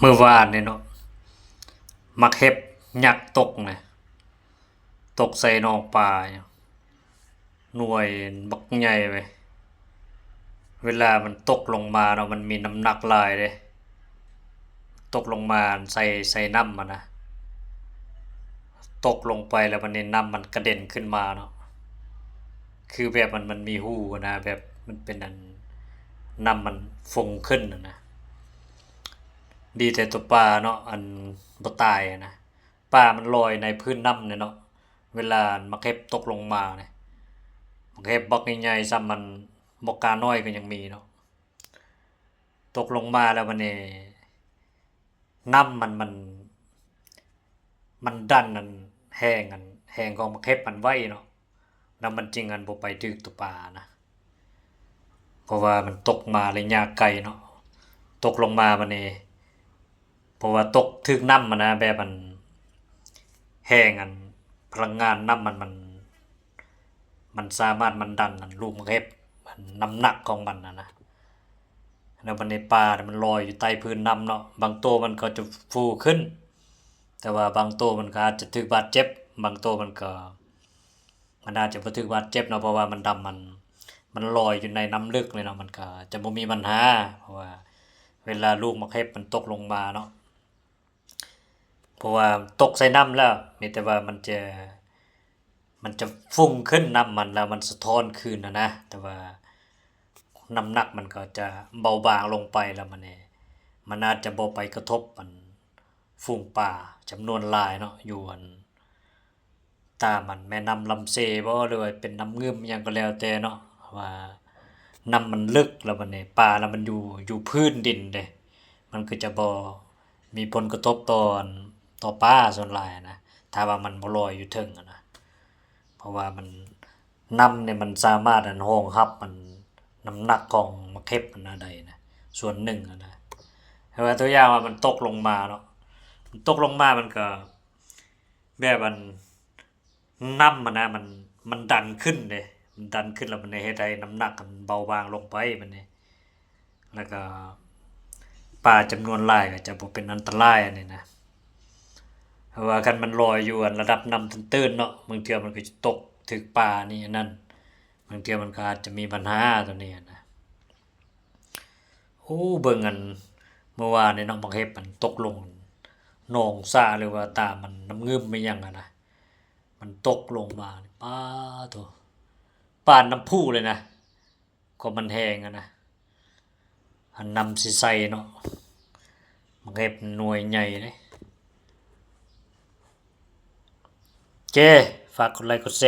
ມື້ວານນີ້ເນາະ ໝາກເຫັບຍັກຕົກນະ ຕົກໃສ່ໜອງປາ ໜ່ວຍບັກໃຫຍ່ເວີຍ. ເວລາມັນຕົກລົງມາເນາະ ມັນມີນ້ຳໜັກຫຼາຍເດ້ ຕົກລົງມາໃສ່ ໃສ່ນ້ຳຫັ້ນນະ ຕົກລົງໄປແລ້ວບັດນີ້ນ້ຳມັນກະເດັນຂຶ້ນມາເນາະ ຄືແບບມັນ ມັນມີຮູຫັ້ນນະ ແບບມັນເປັນອັນ ນ້ຳມັນຟຸ່ງຂຶ້ນຫັ້ນນະ. ດີແຕ່ຕົວປາເນາະ ອັນບໍ່ຕາຍຫັ້ນນະ ປາມັນລອຍໃນພື້ນນ້ຳນີ້ເນາະ. ເວລາໝາກເຫັບຕົກລົງມານີ້ ໝາກເຫັບບັກໃຫຍ່ໆ ສ່ຳມັນໝໍການ້ອຍກໍຍັງມີເນາະ ຕົກລົງມາແລ້ວບັດນີ້ ນ້ຳມັນ ມັນ ມັນດັນອັນແຮງ ອັນແຮງຂອງໝາກເຫັບມັນໄວເນາະ ແລ້ວມັນຈຶ່ງອັນບໍ່ໄປຖືກຕົວປານະ ເພາະວ່າມັນຕົກມາໄລຍະໄກເນາະ ຕົກລົງມາບັດນີ້ ເພາະວ່າຕົກຖືກນ້ຳຫັ້ນນະ ແບບອັນແຮງອັນພະລັງງານນ້ຳມັນ ມັນ ມັນສາມາດມັນດັນອັນລູກໝາກເຫັບ ອັນນ້ຳໜັກຂອງມັນຫັ້ນນະ ແລ້ວບັດນີ້ປາມັນລອຍຢູ່ໃຕ້ພື້ນນ້ຳເນາະ ບາງໂຕມັນກໍຈະຟູຂຶ້ນ ແຕ່ວ່າບາງໂຕມັນກໍອາດຈະຖືກບາດເຈັບ ບາງໂຕມັນກໍ ມັນອາດຈະບໍ່ຖືກບາດເຈັບເນາະ ເພາະວ່າມັນດຳ ມັນ ມັນລອຍຢູ່ໃນນ້ຳເລິກເລີຍເນາະ ມັນກໍຈະບໍ່ມີບັນຫາ ເພາະວ່າເວລາລູກໝາກເຫັບມັນຕົກລົງມາເນາະ ເພາະວ່າຕົກໃສ່ນ້ຳແລ້ວ ມີແຕ່ວ່າມັນຈະ ມັນຈະຟຸ່ງຂຶ້ນນ້ຳມັນ ແລ້ວມັນສະທ້ອນຄືນຫັ້ນນະ ແຕ່ວ່ານ້ຳໜັກມັນກໍຈະເບົາບາງລົງໄປ ແລ້ວມັນນີ້ ມັນອາດຈະບໍ່ໄປກະທົບອັນຝູງປາຈຳນວນຫຼາຍເນາະ ຢູ່ອັນ ຕາມອັນແມ່ນ້ຳລຳເຊບໍ ຫຼືວ່າເປັນນ້ຳງື່ມຫຍັງກໍແລ້ວແຕ່ເນາະ ວ່ານ້ຳມັນເລິກ ແລ້ວບັດນີ້ປາລະມັນຢູ່ ຢູ່ພື້ນດິນເດ້ ມັນກໍຈະບໍ່ມີຜົນກະທົບຕໍ່ອັນ ຕໍ່ປາສ່ວນຫຼາຍນະ ຖ້າວ່າມັນບໍ່ລອຍຢູ່ເທິງຫັ້ນນະ ເພາະວ່າມັນ ນ້ຳນີ້ມັນສາມາດອັນຮອງຮັບອັນນ້ຳໜັກຂອງໝາກເຫັບຫັ້ນນະໄດ້ນະ ສ່ວນໜຶ່ງຫັ້ນນະ ແຕ່ວ່າຕົວຢ່າງວ່າມັນຕົກລົງມາເນາະ ມັນຕົກລົງມາມັນກໍ ແບບອັນ ນ້ຳຫັ້ນນະ ມັນ ມັນດັນຂຶ້ນເດ້ ມັນດັນຂຶ້ນແລ້ວມັນເຮັດໃຫ້ນ້ຳໜັກມັນເບົາບາງລົງໄປບັດນີ້ ແລ້ວກໍປາຈຳນວນຫຼາຍກໍຈະບໍ່ເປັນອັນຕະລາຍອັນນີ້ນະ ເພາະວ່າຄັນມັນລອຍຢູ່ອັນລະດັບນ້ຳຕື້ນໆເນາະ ບາງເທື່ອມັນກໍຈະຕົກຖືກປານີ້ອັນນັ້ນ ບາງເທື່ອມັນກໍອາດຈະມີບັນຫາຕົວນີ້ນະ. ໂອ້ ເບິ່ງອັນ ເມື່ອວານນີ້ເນາະ ໝາກເຫັບມັນຕົກລົງໜອງສະ ຫຼືວ່າຕາມມັນນ້ຳງື່ມອີ່ຫຍັງຫັ້ນນະ ມັນຕົກລົງມາ ປາໂທ້ ປານນ້ຳພຸເລີຍນະ ກໍມັນແຮງຫັ້ນນະ ອັນນ້ຳໃສໆເນາະ ໝາກເຫັບໜ່ວຍໃຫຍ່ເດ້. ໂອເຄ ຝາກກົດໄລກົດແຊ